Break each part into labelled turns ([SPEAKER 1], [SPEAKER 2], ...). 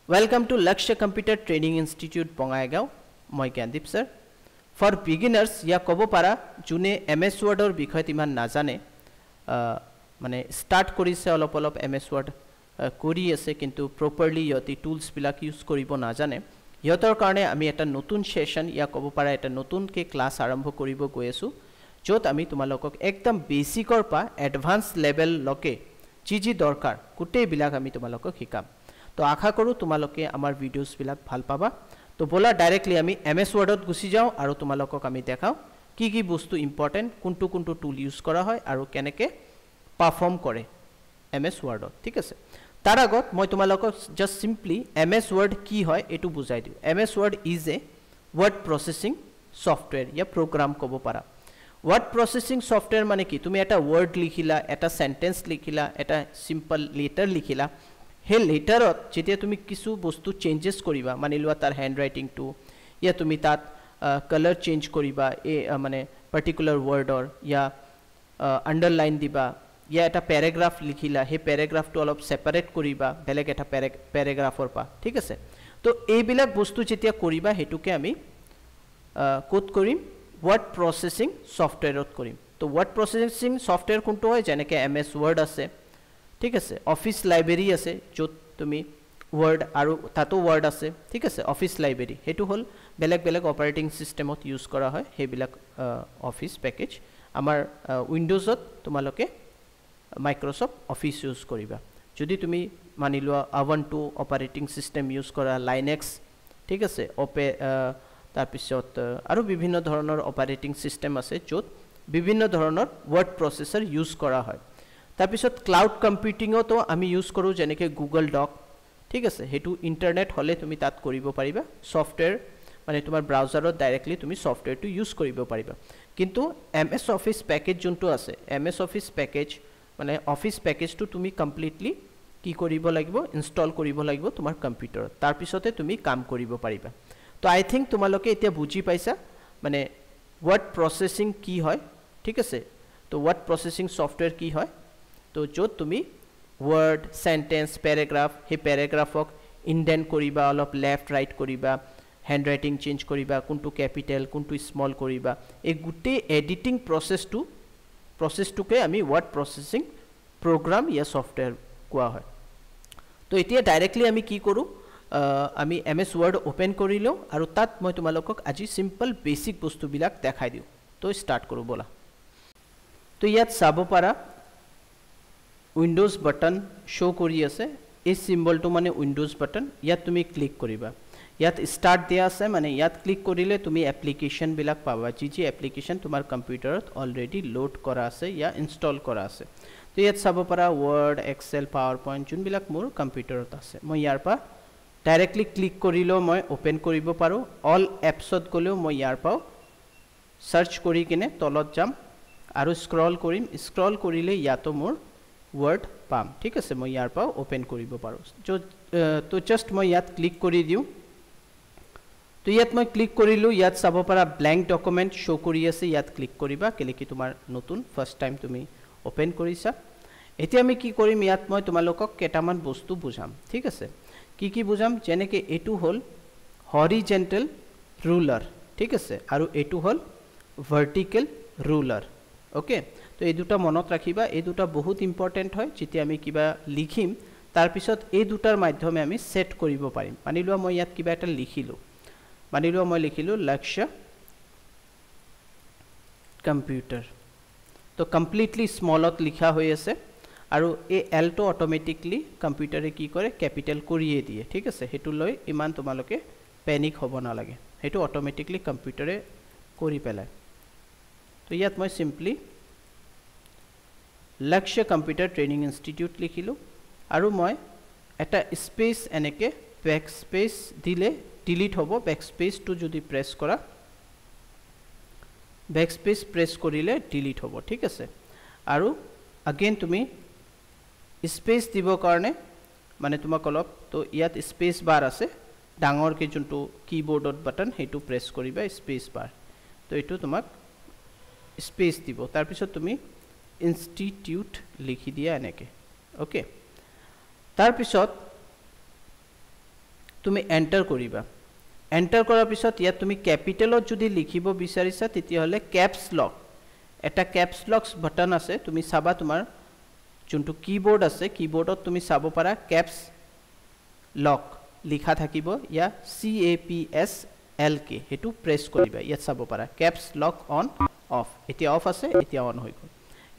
[SPEAKER 1] Welcome to Lakshya Computer Training Institute, Bongaigaon. মই Gyandeep sir. For beginners, ইয়াক ক'ব পাৰা যোনে এম এছ ৱৰ্ডৰ বিষয়ত ইমান নাজানে, মানে ষ্টাৰ্ট কৰিছে, অলপ অলপ এম এছ ৱৰ্ড কৰি আছে, কিন্তু প্ৰপাৰলি সিহঁতি টুলছবিলাক ইউজ কৰিব নাজানে, সিহঁতৰ কাৰণে আমি এটা নতুন ছেশ্যন, ইয়াক ক'ব পাৰা এটা নতুনকৈ ক্লাছ আৰম্ভ কৰিব গৈ আছোঁ, য'ত আমি তোমালোকক একদম বেচিকৰ পৰা এডভান্স লেভেললৈকে যি যি দৰকাৰ গোটেইবিলাক আমি তোমালোকক শিকাম। তো আশা কৰোঁ তোমালোকে আমাৰ ভিডিঅ'ছবিলাক ভাল পাবা। তো ব'লা, ডাইৰেক্টলি আমি এম এছ ৱৰ্ডত গুচি যাওঁ আৰু তোমালোকক আমি দেখাওঁ কি কি বস্তু ইম্পৰ্টেণ্ট, কোনটো কোনটো টুল ইউজ কৰা হয় আৰু কেনেকৈ পাৰফৰ্ম কৰে এম এছ ৱৰ্ডত। ঠিক আছে, তাৰ আগত মই তোমালোকক just simply M S Word কি হয় এইটো বুজাই দিওঁ। MS Word is a word processing software yeah programme ক'ব পাৰা। ৱৰ্ড প্ৰচেছিং ছফ্টৱেৰ মানে কি? তুমি এটা ৱৰ্ড লিখিলা, এটা চেণ্টেঞ্চ লিখিলা, এটা চিম্পল লেটাৰ লিখিলা। সেই লেটাৰত যেতিয়া তুমি কিছু বস্তু চেঞ্জেছ কৰিবা, মানি লোৱা তাৰ হেণ্ড ৰাইটিংটো, ইয়া তুমি তাত কালাৰ চেঞ্জ কৰিবা, এই মানে পাৰ্টিকুলাৰ ৱৰ্ডৰ, ইয়া আণ্ডাৰলাইন দিবা, ইয়া এটা পেৰাগ্ৰাফ লিখিলা, সেই পেৰাগ্ৰাফটো অলপ ছেপাৰেট কৰিবা বেলেগ এটা পেৰাগ্ৰাফৰ পৰা, ঠিক আছে? তো এইবিলাক বস্তু যেতিয়া কৰিবা, সেইটোকে আমি ক'ত কৰিম? ৱৰ্ড প্ৰচেছিং ছফ্টৱেৰত কৰিম। তো ৱৰ্ড প্ৰচেছিং ছফ্টৱেৰ কোনটো হয়? যেনেকৈ এম এছ ৱৰ্ড আছে, ঠিক আছে, অফিচ লাইব্ৰেৰী আছে, য'ত তুমি ৱৰ্ড আৰু তাতো ৱৰ্ড আছে, ঠিক আছে। অফিচ লাইব্ৰেৰী সেইটো হ'ল বেলেগ বেলেগ অপাৰেটিং ছিষ্টেমত ইউজ কৰা হয় সেইবিলাক অফিচ পেকেজ। আমাৰ উইণ্ড'জত তোমালোকে মাইক্ৰ'ছফ্ট অফিচ ইউজ কৰিবা। যদি তুমি মানি লোৱা উবুণ্টু অপাৰেটিং ছিষ্টেম ইউজ কৰা, লাইনেক্স, ঠিক আছে, তাৰপিছত আৰু বিভিন্ন ধৰণৰ অপাৰেটিং ছিষ্টেম আছে য'ত বিভিন্ন ধৰণৰ ৱৰ্ড প্ৰচেছৰ ইউজ কৰা হয়। তাৰপিছত ক্লাউড কম্পিউটিঙতো আমি ইউজ কৰোঁ, যেনেকৈ গুগল ডক, ঠিক আছে। সেইটো ইণ্টাৰনেট হ'লে তুমি তাত কৰিব পাৰিবা। ছফ্টৱেৰ মানে তোমাৰ ব্ৰাউজাৰত ডাইৰেক্টলি তুমি ছফ্টৱেৰটো ইউজ কৰিব পাৰিবা। কিন্তু এম এছ অফিচ পেকেজ যোনটো আছে, এম এছ অফিচ পেকেজ মানে অফিচ পেকেজটো তুমি কমপ্লিটলি কি কৰিব লাগিব? ইনষ্টল কৰিব লাগিব তোমাৰ কম্পিউটাৰত, তাৰপিছতে তুমি কাম কৰিব পাৰিবা। তো আই থিংক তোমালোকে এতিয়া বুজি পাইছা মানে ৱৰ্ড প্ৰচেছিং কি হয়, ঠিক আছে? তো ৱৰ্ড প্ৰচেছিং ছফ্টৱেৰ কি হয়? তো য'ত তুমি ৱৰ্ড, চেণ্টেঞ্চ, পেৰাগ্ৰাফ, সেই পেৰাগ্ৰাফক ইনডেণ্ট কৰিবা, অলপ লেফ্ট ৰাইট কৰিবা, হেণ্ড ৰাইটিং চেঞ্জ কৰিবা, কোনটো কেপিটেল কোনটো স্মল কৰিবা, এই গোটেই এডিটিং প্ৰচেছটোকে আমি ৱৰ্ড প্ৰচেছিং প্ৰগ্ৰাম ইয়া ছফ্টৱেৰ কোৱা হয়। তো এতিয়া ডাইৰেক্টলি আমি কি কৰোঁ? আমি এম এছ ৱৰ্ড অ'পেন কৰি লওঁ আৰু তাত মই তোমালোকক আজি চিম্পল বেচিক বস্তুবিলাক দেখাই দিওঁ। তো ষ্টাৰ্ট কৰোঁ ব'লা। তো ইয়াত চাব পাৰা, উইণ্ড'জ বাটন শ্ব' কৰি আছে। এই চিম্বলটো মানে উইণ্ড'জ বাটন। ইয়াত তুমি ক্লিক কৰিবা। ইয়াত ষ্টাৰ্ট দিয়া আছে, মানে ইয়াত ক্লিক কৰিলে তুমি এপ্লিকেশ্যনবিলাক পাবা, যি যি এপ্লিকেশ্যন তোমাৰ কম্পিউটাৰত অলৰেডি লোড কৰা আছে ইয়া ইনষ্টল কৰা আছে। তো ইয়াত চাব পাৰা ৱৰ্ড, এক্সেল, পাৱাৰ পইণ্ট, যোনবিলাক মোৰ কম্পিউটাৰত আছে। মই ইয়াৰ পৰা ডাইৰেক্টলি ক্লিক কৰিলেও মই অ'পেন কৰিব পাৰোঁ। অল এপছত গ'লেও মই ইয়াৰ পৰাও চাৰ্চ কৰি কিনে তলত যাম আৰু স্ক্ৰল কৰিম। স্ক্ৰল কৰিলে ইয়াতো মোৰ ৱৰ্ড পাম, ঠিক আছে? মই ইয়াৰ পৰাও অ'পেন কৰিব পাৰোঁ। য'ত তো জাষ্ট মই ইয়াত ক্লিক কৰি দিওঁ। তো ইয়াত মই ক্লিক কৰিলোঁ। ইয়াত চাব পাৰা ব্লেংক ডকুমেণ্ট শ্ব' কৰি আছে। ইয়াত ক্লিক কৰিবা, কেলৈ কি তোমাৰ নতুন ফাৰ্ষ্ট টাইম তুমি অ'পেন কৰিছা। এতিয়া আমি কি কৰিম? ইয়াত মই তোমালোকক কেইটামান বস্তু বুজাম, ঠিক আছে? কি কি বুজাম? যেনেকৈ এইটো হ'ল হৰিজেণ্টেল ৰুলাৰ, ঠিক আছে, আৰু এইটো হ'ল ভাৰ্টিকেল ৰুলাৰ, অ'কে? তো এই দুটা মনত ৰাখিবা। এই দুটা বহুত ইম্পৰ্টেণ্ট হয়। যেতিয়া আমি কিবা লিখিম, তাৰপিছত এই দুটাৰ মাধ্যমে আমি ছেট কৰিব পাৰিম। মানি লোৱা মই ইয়াত কিবা এটা লিখিলোঁ। মানি লোৱা মই লিখিলোঁ লক্ষ্য কম্পিউটাৰ। তো কমপ্লিটলি স্মলত লিখা হৈ আছে আৰু এই এলটো অট'মেটিকলি কম্পিউটাৰে কি কৰে? কেপিটেল কৰিয়ে দিয়ে, ঠিক আছে? সেইটো লৈ ইমান তোমালোকে পেনিক হ'ব নালাগে। সেইটো অট'মেটিকলি কম্পিউটাৰে কৰি পেলায়। তো ইয়াত মই চিম্পলি লক্ষ্য কম্পিউটাৰ ট্ৰেইনিং ইনষ্টিটিউট লিখিলোঁ আৰু মই এটা স্পেচ এনেকৈ বেক স্পেচ দিলে ডিলিট হ'ব। বেক স্পেচটো যদি প্ৰেছ কৰা, বেক স্পেচ প্ৰেছ কৰিলে ডিলিট হ'ব, ঠিক আছে? আৰু আগেইন তুমি স্পেচ দিবৰ কাৰণে মানে তোমাক অলপ, তো ইয়াত স্পেচ বাৰ আছে, ডাঙৰকৈ যোনটো কীবৰ্ডত বাটন, সেইটো প্ৰেছ কৰিবা, স্পেচ বাৰ। তো এইটো তোমাক স্পেচ দিব। তাৰপিছত তুমি ইনষ্টিটিউট লিখি দিয়া এনেকৈ, অ'কে? তাৰপিছত তুমি এণ্টাৰ কৰিবা। এণ্টাৰ কৰাৰ পিছত ইয়াত তুমি কেপিটেলত যদি লিখিব বিচাৰিছা তেতিয়াহ'লে কেপছ লক, এটা কেপছ লক বাটন আছে, তুমি চাবা তোমাৰ যোনটো কীবৰ্ড আছে কীবৰ্ডত তুমি চাব পাৰা কেপছ লক লিখা থাকিব, ইয়া CAPSLK সেইটো প্ৰেছ কৰিবা। ইয়াত চাব পাৰা কেপছ লক অন অফ, এতিয়া অফ আছে, এতিয়া অন হৈ গ'ল।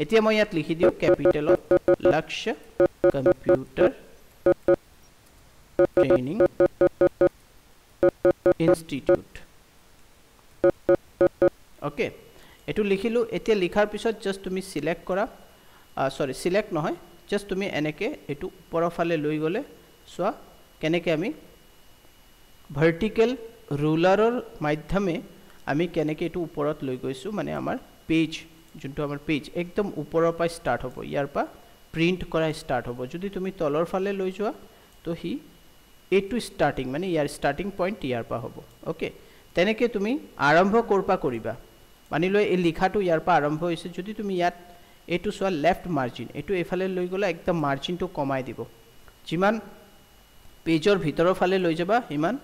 [SPEAKER 1] এতিয়া মই ইয়াত লিখি দিওঁ কেপিটেলত লক্ষ্য কম্পিউটাৰ ট্ৰেইনিং ইনষ্টিটিউট। অ'কে, এইটো লিখিলোঁ। এতিয়া লিখাৰ পিছত জাষ্ট তুমি চিলেক্ট কৰা, চৰি চিলেক্ট নহয়, জাষ্ট তুমি এনেকৈ এইটো ওপৰৰ ফালে লৈ গ'লে চোৱা কেনেকৈ আমি ভাৰ্টিকেল ৰুলাৰৰ মাধ্যমে আমি কেনেকৈ এইটো ওপৰত লৈ গৈছোঁ। মানে আমাৰ পেজ যোনটো আমাৰ পেজ একদম ওপৰৰ পৰা ষ্টাৰ্ট হ'ব, ইয়াৰ পৰা প্ৰিণ্ট কৰা ষ্টাৰ্ট হ'ব। যদি তুমি তলৰ ফালে লৈ যোৱা তো সি এইটো ষ্টাৰ্টিং মানে ইয়াৰ ষ্টাৰ্টিং পইণ্ট ইয়াৰ পৰা হ'ব। অ'কে, তেনেকৈ তুমি আৰম্ভ ক'ৰ পৰা কৰিবা, মানি লৈ এই লিখাটো ইয়াৰ পৰা আৰম্ভ হৈছে। যদি তুমি ইয়াত এইটো চোৱা লেফ্ট মাৰ্জিন, এইটো এইফালে লৈ গ'লে একদম মাৰ্জিনটো কমাই দিব, যিমান পেজৰ ভিতৰৰ ফালে লৈ যাবা সিমান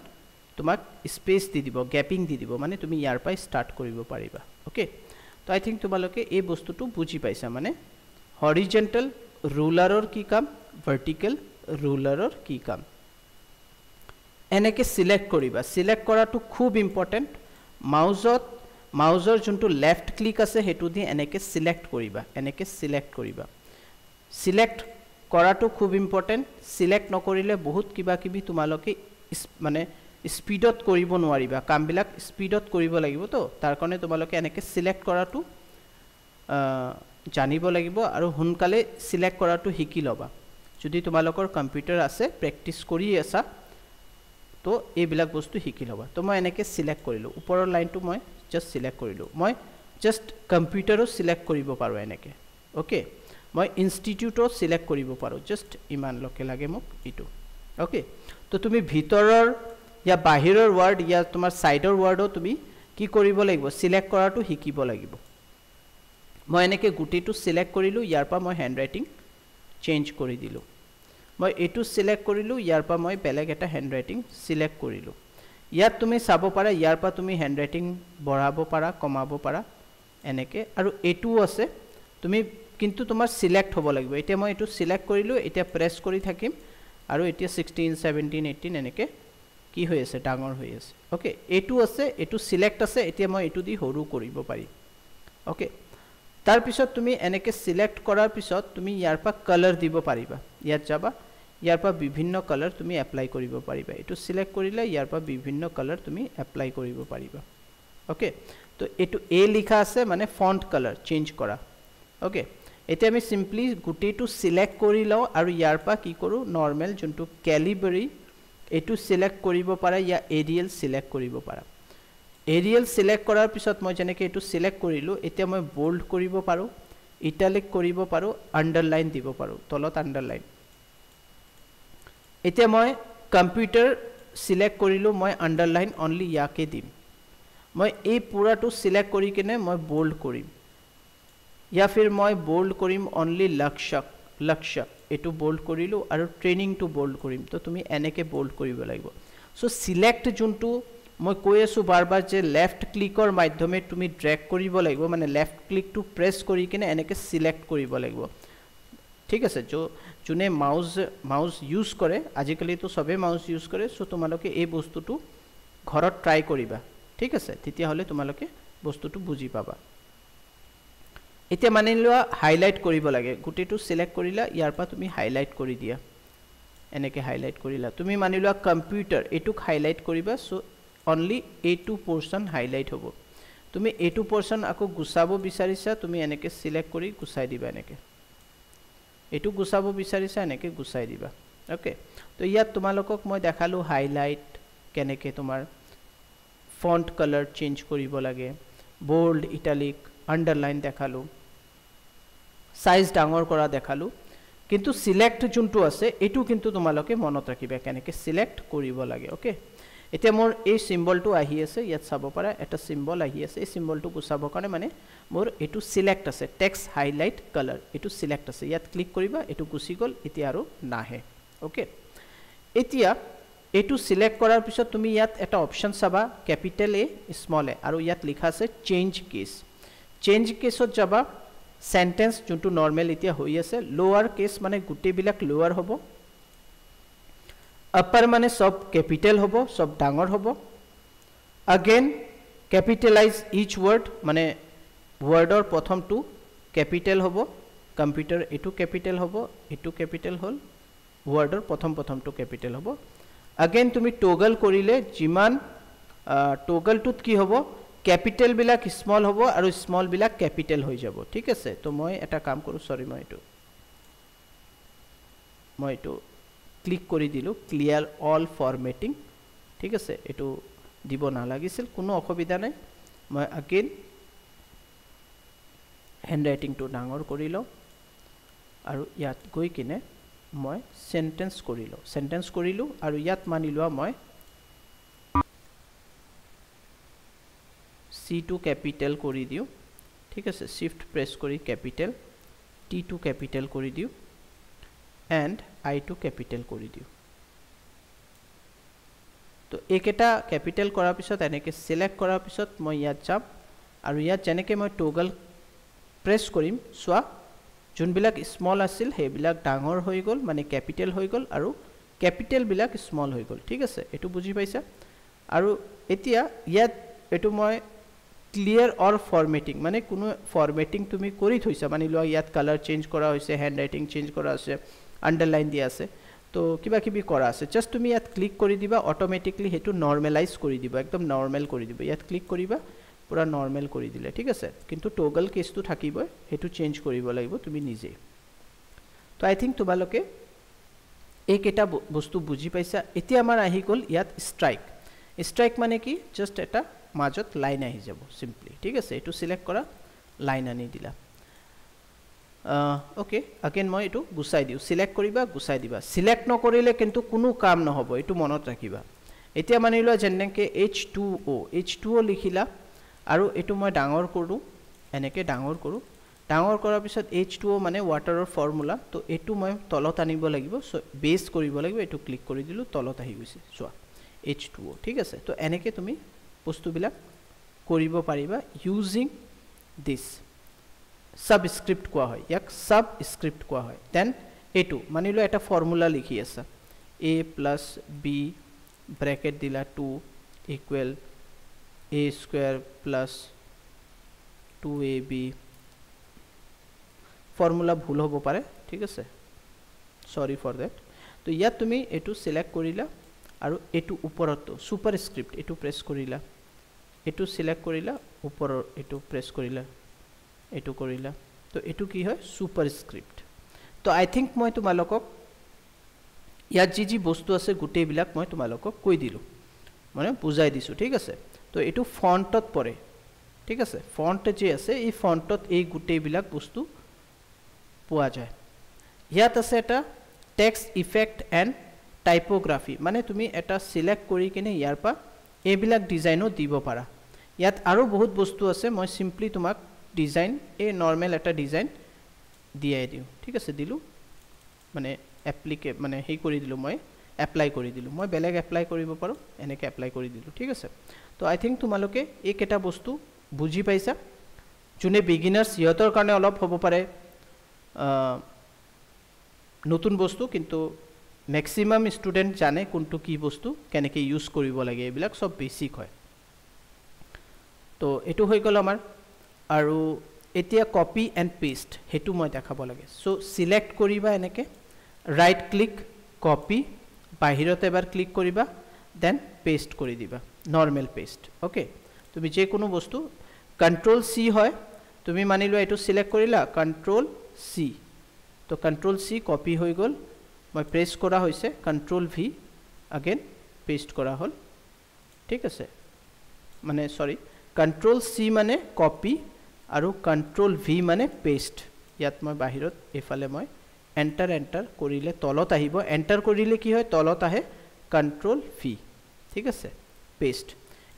[SPEAKER 1] তোমাক স্পেচ দি দিব, গেপিং দি দিব, মানে তুমি ইয়াৰ পৰাই ষ্টাৰ্ট কৰিব পাৰিবা। অ'কে, তো আই থিংক তোমালোকে এই বস্তুটো বুজি পাইছা, মানে হৰিজেণ্টেল ৰুলাৰৰ কি কাম, ভাৰ্টিকেল ৰুলাৰৰ কি কাম। এনেকৈ চিলেক্ট কৰিবা, চিলেক্ট কৰাটো খুব ইম্পৰ্টেণ্ট। মাউজৰ যোনটো লেফ্ট ক্লিক আছে সেইটো দি এনেকৈ চিলেক্ট কৰিবা, এনেকৈ চিলেক্ট কৰিবা। চিলেক্ট কৰাটো খুব ইম্পৰ্টেণ্ট, চিলেক্ট নকৰিলে বহুত কিবা কিবি তোমালোকে মানে স্পীডত কৰিব নোৱাৰিবা, কামবিলাক স্পীডত কৰিব লাগিব। তো তাৰ কাৰণে তোমালোকে এনেকৈ চিলেক্ট কৰাটো জানিব লাগিব আৰু সোনকালে চিলেক্ট কৰাটো শিকি ল'বা। যদি তোমালোকৰ কম্পিউটাৰ আছে, প্ৰেক্টিচ কৰি আছা, তো এইবিলাক বস্তু শিকি ল'বা। তো মই এনেকৈ চিলেক্ট কৰিলোঁ, ওপৰৰ লাইনটো মই জাষ্ট চিলেক্ট কৰিলোঁ, মই জাষ্ট কম্পিউটাৰো চিলেক্ট কৰিব পাৰোঁ এনেকৈ। অ'কে, মই ইনষ্টিটিউটো চিলেক্ট কৰিব পাৰোঁ, জাষ্ট ইমানলৈকে লাগে মোক এইটো। অ'কে, তো তুমি ভিতৰৰ ইয়া বাহিৰৰ ৱাৰ্ড ইয়া তোমাৰ ছাইডৰ ৱাৰ্ডো তুমি কি কৰিব লাগিব, চিলেক্ট কৰাটো শিকিব লাগিব। মই এনেকৈ গোটেইটো চিলেক্ট কৰিলোঁ, ইয়াৰ পৰা মই হেণ্ড ৰাইটিং চেঞ্জ কৰি দিলোঁ। মই এইটো চিলেক্ট কৰিলোঁ, ইয়াৰ পৰা মই বেলেগ এটা হেণ্ড ৰাইটিং চিলেক্ট কৰিলোঁ। ইয়াত তুমি চাব পাৰা, ইয়াৰ পৰা তুমি হেণ্ড ৰাইটিং বঢ়াব পাৰা, কমাব পাৰা এনেকৈ। আৰু এইটোও আছে, তুমি কিন্তু তোমাৰ চিলেক্ট হ'ব লাগিব। এতিয়া মই এইটো চিলেক্ট কৰিলোঁ, এতিয়া প্ৰেছ কৰি থাকিম আৰু এতিয়া 16 17 18 এনেকৈ কি হৈ আছে, ডাঙৰ হৈ আছে। অ'কে, এইটো আছে, এইটো চিলেক্ট আছে, এতিয়া মই এইটো দি সৰু কৰিব পাৰিম। অ'কে, তাৰপিছত তুমি এনেকৈ চিলেক্ট কৰাৰ পিছত তুমি ইয়াৰ পৰা কালাৰ দিব পাৰিবা। ইয়াত যাবা, ইয়াৰ পৰা বিভিন্ন কালাৰ তুমি এপ্লাই কৰিব পাৰিবা। এইটো চিলেক্ট কৰিলে ইয়াৰ পৰা বিভিন্ন কালাৰ তুমি এপ্লাই কৰিব পাৰিবা। অ'কে, তো এইটো এ লিখা আছে মানে ফণ্ট কালাৰ চেঞ্জ কৰা। অ'কে, এতিয়া আমি চিম্পলি গোটেইটো চিলেক্ট কৰি লওঁ আৰু ইয়াৰ পৰা কি কৰোঁ, নৰ্মেল যোনটো কেলিবাৰী এইটো চিলেক্ট কৰিব পাৰা, ইয়া এৰিয়েল চিলেক্ট কৰিব পাৰা। এৰিয়েল চিলেক্ট কৰাৰ পিছত মই যেনেকৈ এইটো চিলেক্ট কৰিলোঁ, এতিয়া মই বল্ড কৰিব পাৰোঁ, ইটালিক কৰিব পাৰোঁ, আণ্ডাৰলাইন দিব পাৰোঁ, তলত আণ্ডাৰলাইন। এতিয়া মই কম্পিউটাৰ চিলেক্ট কৰিলোঁ, মই আণ্ডাৰলাইন অনলি ইয়াকে দিম। মই এই পুৰাটো চিলেক্ট কৰি কিনে মই বল্ড কৰিম, ইয়া ফিৰ মই বল্ড কৰিম অনলি লক্ষ্যক, লক্ষ্য এইটো বল্ড কৰিলোঁ আৰু ট্ৰেইনিংটো বল্ড কৰিম। তো তুমি এনেকৈ বল্ড কৰিব লাগিব। চ' চিলেক্ট যোনটো মই কৈ আছোঁ বাৰ বাৰ যে লেফ্ট ক্লিকৰ মাধ্যমে তুমি ড্ৰেগ কৰিব লাগিব, মানে লেফ্ট ক্লিকটো প্ৰেছ কৰি কিনে এনেকৈ চিলেক্ট কৰিব লাগিব। ঠিক আছে, যোনে মাউচ ইউজ কৰে, আজিকালিতো চবেই মাউচ ইউজ কৰে, চ' তোমালোকে এই বস্তুটো ঘৰত ট্ৰাই কৰিবা। ঠিক আছে, তেতিয়াহ'লে তোমালোকে বস্তুটো বুজি পাবা। এতিয়া মানি লোৱা হাইলাইট কৰিব লাগে, গোটেইটো চিলেক্ট কৰিলা, ইয়াৰ পৰা তুমি হাইলাইট কৰি দিয়া, এনেকৈ হাইলাইট কৰিলা। তুমি মানি লোৱা কম্পিউটাৰ এইটোক হাইলাইট কৰিবা, চ' অনলি এইটো পৰ্চন হাইলাইট হ'ব। তুমি এইটো পৰ্চন আকৌ গুচাব বিচাৰিছা, তুমি এনেকৈ চিলেক্ট কৰি গুচাই দিবা, এনেকৈ এইটো গুচাব বিচাৰিছা, এনেকৈ গুচাই দিবা। অ'কে, তো ইয়াত তোমালোকক মই দেখালোঁ হাইলাইট কেনেকৈ তোমাৰ ফণ্ট কালাৰ চেঞ্জ কৰিব লাগে, বল্ড, ইটালিক, আণ্ডাৰলাইন দেখালোঁ, চাইজ ডাঙৰ কৰা দেখালোঁ। কিন্তু চিলেক্ট যোনটো আছে এইটো কিন্তু তোমালোকে মনত ৰাখিবা কেনেকৈ চিলেক্ট কৰিব লাগে। অ'কে, এতিয়া মোৰ এই চিম্বলটো আহি আছে, ইয়াত চাব পাৰা এটা চিম্বল আহি আছে। এই চিম্বলটো গুচাবৰ কাৰণে মানে মোৰ এইটো চিলেক্ট আছে, টেক্সট হাইলাইট কালাৰ এইটো চিলেক্ট আছে, ইয়াত ক্লিক কৰিবা, এইটো গুচি গ'ল, এতিয়া আৰু নাহে। অ'কে, এতিয়া এইটো চিলেক্ট কৰাৰ পিছত তুমি ইয়াত এটা অপশ্যন চাবা, কেপিটেল এ স্মল এ, আৰু ইয়াত লিখা আছে চেঞ্জ কেছ। চেঞ্জ কেছত যাবা, চেণ্টেঞ্চ যোনটো নৰ্মেল এতিয়া হৈ আছে, লোৱাৰ কেছ মানে গোটেইবিলাক লোৱাৰ হ'ব, আপাৰ মানে চব কেপিটেল হ'ব, চব ডাঙৰ হ'ব। আগেইন কেপিটেলাইজ ইচ ৱৰ্ড মানে ৱৰ্ডৰ প্ৰথমটো কেপিটেল হ'ব, কম্পিউটাৰ এইটো কেপিটেল হ'ব, এইটো কেপিটেল হ'ল, ৱৰ্ডৰ প্ৰথমটো কেপিটেল হ'ব। আগেইন তুমি টগল কৰিলে যিমান টগলটোত কি হ'ব, কেপিটেলবিলাক স্মল হ'ব আৰু স্মলবিলাক কেপিটেল হৈ যাব, ঠিক আছে। তো মই এটা কাম কৰোঁ, চৰি মই এইটো ক্লিক কৰি দিলোঁ, ক্লিয়াৰ অল ফৰ্মেটিং, ঠিক আছে। এইটো দিব নালাগিছিল, কোনো অসুবিধা নাই। মই আগেইন হেণ্ড ৰাইটিংটো ডাঙৰ কৰি লওঁ আৰু ইয়াত গৈ কিনে মই চেণ্টেঞ্চ কৰি লওঁ। চেণ্টেঞ্চ কৰিলোঁ আৰু ইয়াত মানি লোৱা মই চিটো কেপিটেল কৰি দিওঁ, ঠিক আছে। শ্বিফ্ট প্ৰেছ কৰি কেপিটেল, টিটো কেপিটেল কৰি দিওঁ এণ্ড আইটো কেপিটেল কৰি দিওঁ। তো এইকেইটা কেপিটেল কৰাৰ পিছত এনেকৈ চিলেক্ট কৰাৰ পিছত মই ইয়াত যাম আৰু ইয়াত যেনেকৈ মই টগল প্ৰেছ কৰিম, চোৱা যোনবিলাক স্মল আছিল সেইবিলাক ডাঙৰ হৈ গ'ল, মানে কেপিটেল হৈ গ'ল, আৰু কেপিটেলবিলাক স্মল হৈ গ'ল, ঠিক আছে। এইটো বুজি পাইছা? আৰু এতিয়া ইয়াত এইটো মই ক্লিয়াৰ অৰ ফৰ্মেটিং, মানে কোনো ফৰ্মেটিং তুমি কৰি থৈছা, মানি লোৱা ইয়াত কালাৰ চেঞ্জ কৰা হৈছে, হেণ্ড ৰাইটিং চেঞ্জ কৰা আছে, আণ্ডাৰলাইন দিয়া আছে, তো কিবা কিবি কৰা আছে, জাষ্ট তুমি ইয়াত ক্লিক কৰি দিবা, অট'মেটিকলি সেইটো নৰ্মেলাইজ কৰি দিব, একদম নৰ্মেল কৰি দিব। ইয়াত ক্লিক কৰিবা, পূৰা নৰ্মেল কৰি দিলে, ঠিক আছে। কিন্তু টগল কেছটো থাকিবই, সেইটো চেঞ্জ কৰিব লাগিব তুমি নিজেই। তো আই থিংক তোমালোকে এইকেইটা বস্তু বুজি পাইছা। এতিয়া আমাৰ আহি গ'ল ইয়াত ষ্ট্ৰাইক। ষ্ট্ৰাইক মানে কি, জাষ্ট এটা মাজত লাইন আহি যাব চিম্পলি, ঠিক আছে। এইটো চিলেক্ট কৰা, লাইন আনি দিলা, অ'কে। আগেইন মই এইটো গুচাই দিওঁ, চিলেক্ট কৰিবা, গুচাই দিবা। চিলেক্ট নকৰিলে কিন্তু কোনো কাম নহ'ব, এইটো মনত ৰাখিবা। এতিয়া মানি লোৱা যেনেকৈ H2O, H2O লিখিলা আৰু এইটো মই ডাঙৰ কৰোঁ, এনেকৈ ডাঙৰ কৰোঁ। ডাঙৰ কৰাৰ পিছত H2O মানে ৱাটাৰৰ ফৰ্মুলা, তো এইটো মই তলত আনিব লাগিব, চ' বেছ কৰিব লাগিব, এইটো ক্লিক কৰি দিলোঁ, তলত আহি গৈছে, চোৱা H2O, ঠিক আছে। তো এনেকৈ তুমি বস্তুবিলাক কৰিব পাৰিবা ইউজিং দিছ ছাবস্ক্ৰিপ্ট কোৱা হয়, ইয়াক ছাবস্ক্ৰিপ্ট কোৱা হয়। দেন এইটো মানি লোৱা এটা ফৰ্মুলা লিখি আছা, এ প্লাছ বি ব্ৰেকেট দিলা 2 equal a square plus 2ab, formula ভুল হ'ব পাৰে, ঠিক আছে, চৰি ফৰ that. তো ইয়াত তুমি এইটো চিলেক্ট কৰিলা আৰু এইটো ওপৰতো ছুপাৰ স্ক্ৰিপ্ট এইটো প্ৰেছ কৰিলা, এইটো চিলেক্ট কৰিলা, ওপৰৰ এইটো প্ৰেছ কৰিলা, এইটো কৰিলা, তো এইটো কি হয়, ছুপাৰ স্ক্ৰিপ্ট। তো আই থিংক মই তোমালোকক ইয়াত যি যি বস্তু আছে গোটেইবিলাক মই তোমালোকক কৈ দিলোঁ, মানে বুজাই দিছোঁ, ঠিক আছে। তো এইটো ফণ্টত পৰে, ঠিক আছে। ফণ্ট যি আছে এই ফণ্টত এই গোটেইবিলাক বস্তু পোৱা যায়। ইয়াত আছে এটা টেক্সট ইফেক্ট এণ্ড টাইপ'গ্ৰাফি, মানে তুমি এটা চিলেক্ট কৰি কিনে ইয়াৰ পৰা এইবিলাক ডিজাইনো দিব পাৰা। ইয়াত আৰু বহুত বস্তু আছে, মই চিম্পলি তোমাক ডিজাইন, এই নৰ্মেল এটা ডিজাইন দিয়াই দিওঁ, ঠিক আছে। দিলোঁ মানে মানে সেই কৰি দিলোঁ, মই এপ্লাই কৰি দিলোঁ, মই বেলেগ এপ্লাই কৰিব পাৰোঁ, এনেকৈ এপ্লাই কৰি দিলোঁ, ঠিক আছে। তো আই থিংক তোমালোকে এইকেইটা বস্তু বুজি পাইছা। যোনে বিগিনাৰ্ছ সিহঁতৰ কাৰণে অলপ হ'ব পাৰে নতুন বস্তু, কিন্তু মেক্সিমাম ষ্টুডেণ্ট জানে কোনটো কি বস্তু কেনেকৈ ইউজ কৰিব লাগে, এইবিলাক চব বেছিক হয়। তো এইটো হৈ গ'ল আমাৰ। আৰু এতিয়া কপি এণ্ড পেষ্ট সেইটো মই দেখাব লাগে। চ' চিলেক্ট কৰিবা এনেকৈ, ৰাইট ক্লিক কপি, বাহিৰত এবাৰ ক্লিক কৰিবা, then paste কৰি দিবা, নৰ্মেল পেষ্ট, অ'কে। তুমি যিকোনো বস্তু কণ্ট্ৰল চি হয়, তুমি মানি লোৱা এইটো চিলেক্ট কৰিলা, কণ্ট্ৰল চি, তো কণ্ট্ৰল চি কপি হৈ গ'ল, মই প্ৰেছ কৰা হৈছে, কণ্ট্ৰল ভি আগেইন পেষ্ট কৰা হ'ল, ঠিক আছে। মানে চৰি, কণ্ট্ৰল চি মানে কপি আৰু কণ্ট্ৰল ভি মানে পেষ্ট। ইয়াত মই বাহিৰত এইফালে মই এণ্টাৰ এণ্টাৰ কৰিলে তলত আহিব, এণ্টাৰ কৰিলে কি হয়, তলত আহে, কণ্ট্ৰল ভি, ঠিক আছে, পেষ্ট।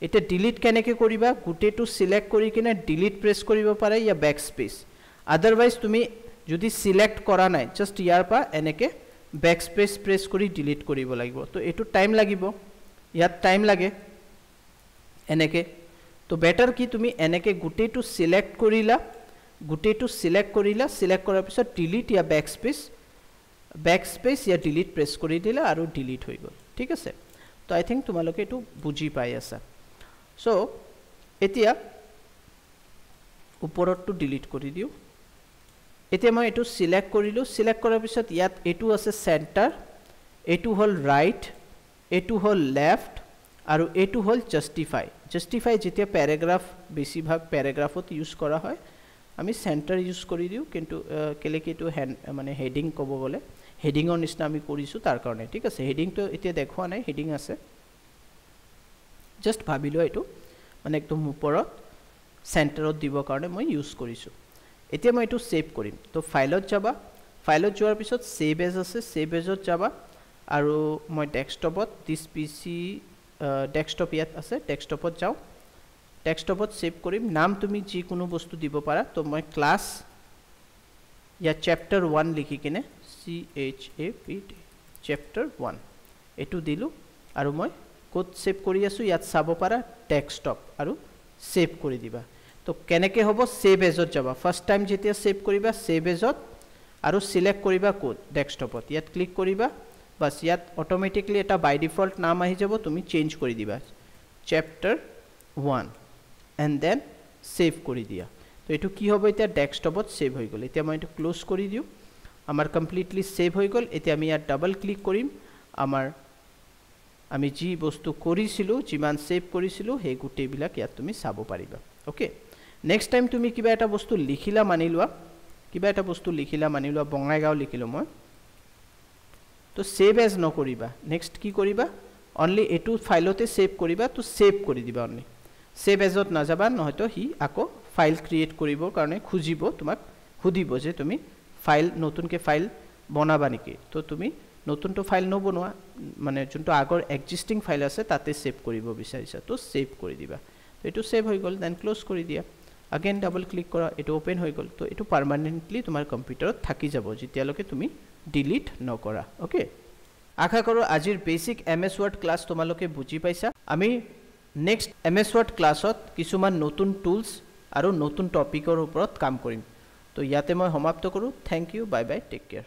[SPEAKER 1] এতিয়া ডিলিট কেনেকৈ কৰিবা, গোটেইটো চিলেক্ট কৰি কিনে ডিলিট প্ৰেছ কৰিব পাৰে ইয়া বেক স্পেচ, আদাৰৱাইজ তুমি যদি চিলেক্ট কৰা নাই জাষ্ট ইয়াৰ পৰা এনেকৈ বেকস্পেচ প্ৰেছ কৰি ডিলিট কৰিব লাগিব। তো এইটো টাইম লাগিব, ইয়াত টাইম লাগে এনেকৈ। তো বেটাৰ কি তুমি এনেকৈ গোটেইটো চিলেক্ট কৰিলা, গোটেইটো চিলেক্ট কৰিলা, চিলেক্ট কৰাৰ পিছত ডিলিট ইয়া বেকস্পেচ, বেকস্পেচ ইয়া ডিলিট প্ৰেছ কৰি দিলা আৰু ডিলিট হৈ গ'ল, ঠিক আছে। তো আই থিংক তোমালোকে এইটো বুজি পাই আছা। চ' এতিয়া ওপৰতটো ডিলিট কৰি দিওঁ। এতিয়া মই এইটো চিলেক্ট কৰিলোঁ, চিলেক্ট কৰাৰ পিছত ইয়াত এইটো আছে চেণ্টাৰ, এইটো হ'ল ৰাইট, এইটো হ'ল লেফ্ট আৰু এইটো হ'ল জাষ্টিফাই। জাষ্টিফাই যেতিয়া পেৰাগ্ৰাফ, বেছিভাগ পেৰাগ্ৰাফত ইউজ কৰা হয়, আমি চেণ্টাৰ ইউজ কৰি দিওঁ, কিন্তু কেলেকি এইটো হেণ্ড মানে হেডিং ক'ব গ'লে হেডিঙৰ নিচিনা আমি কৰিছোঁ তাৰ কাৰণে, ঠিক আছে। হেডিংটো এতিয়া দেখুওৱা নাই, হেডিং আছে, জাষ্ট ভাবি লোৱা এইটো মানে একদম ওপৰত চেণ্টাৰত দিবৰ কাৰণে মই ইউজ কৰিছোঁ। এতিয়া মই এইটো ছেভ কৰিম। তো ফাইলত যাবা, ফাইলত যোৱাৰ পিছত ছেভ এজ আছে, ছেভ এজত যাবা আৰু মই ডেস্কটপত দিছ পি চি ডেস্কটপ ইয়াত আছে, ডেস্কটপত যাওঁ, ডেস্কটপত ছেভ কৰিম। নাম তুমি যিকোনো বস্তু দিব পাৰা। তো মই ক্লাছ ইয়াত চেপ্টাৰ 1 লিখি কিনে CHAPT chapter 1 এইটো দিলোঁ আৰু মই ক'ত ছেভ কৰি আছোঁ ইয়াত চাব পাৰা, ডেস্কটপ, আৰু ছেভ কৰি দিবা। তো কেনেকৈ হ'ব, ছেভ এজত যাবা, ফাৰ্ষ্ট টাইম যেতিয়া ছেভ কৰিবা ছেভ এজত আৰু চিলেক্ট কৰিবা ক'ত, ডেস্কটপত, ইয়াত ক্লিক কৰিবা, বাছ ইয়াত অট'মেটিকলি এটা বাই ডিফল্ট নাম আহি যাব, তুমি চেঞ্জ কৰি দিবা চেপ্টাৰ 1 এণ্ড then save কৰি দিয়া। তো এইটো কি হ'ব, এতিয়া ডেস্কটপত ছেভ হৈ গ'ল। এতিয়া মই এইটো ক্ল'জ কৰি দিওঁ, আমাৰ কমপ্লিটলি ছেভ হৈ গ'ল। এতিয়া আমি ইয়াত ডাবল ক্লিক কৰিম, আমি যি বস্তু কৰিছিলোঁ, যিমান ছেভ কৰিছিলোঁ সেই গোটেইবিলাক ইয়াত তুমি চাব পাৰিবা। অ'কে, নেক্সট টাইম তুমি কিবা এটা বস্তু লিখিলা, মানি লোৱা কিবা এটা বস্তু লিখিলা, মানি লোৱা বঙাইগাঁও লিখিলোঁ মই, তো ছেভ এজ নকৰিবা, নেক্সট কি কৰিবা, অনলি এইটো ফাইলতে ছেভ কৰিবা, তো ছেভ কৰি দিবা, অনলি ছেভ এজত নাযাবা, নহয়তো সি আকৌ ফাইল ক্ৰিয়েট কৰিবৰ কাৰণে খুজিব, তোমাক সুধিব যে তুমি ফাইল নতুনকৈ ফাইল বনাবা নেকি। তো তুমি নতুনটো ফাইল নবনোৱা, মানে যোনটো আগৰ এক্সিষ্টিং ফাইল আছে তাতে ছেভ কৰিব বিচাৰিছা, তো ছেভ কৰি দিবা। তো এইটো ছেভ হৈ গ'ল, then close কৰি দিয়া, আগেইন ডাবল ক্লিক কৰা, এইটো অ'পেন হৈ গ'ল। তো এইটো পাৰ্মানেণ্টলি তোমাৰ কম্পিউটাৰত থাকি যাব যেতিয়ালৈকে তুমি ডিলিট নকৰা। অ'কে, আশা কৰোঁ আজিৰ বেচিক MS word class তোমালোকে বুজি পাইছা। আমি নেক্সট MS word ক্লাছত কিছুমান নতুন টুলছ আৰু নতুন টপিকৰ ওপৰত কাম কৰিম। তো ইয়াতে মই সমাপ্ত কৰোঁ। Thank you, bye bye, take care.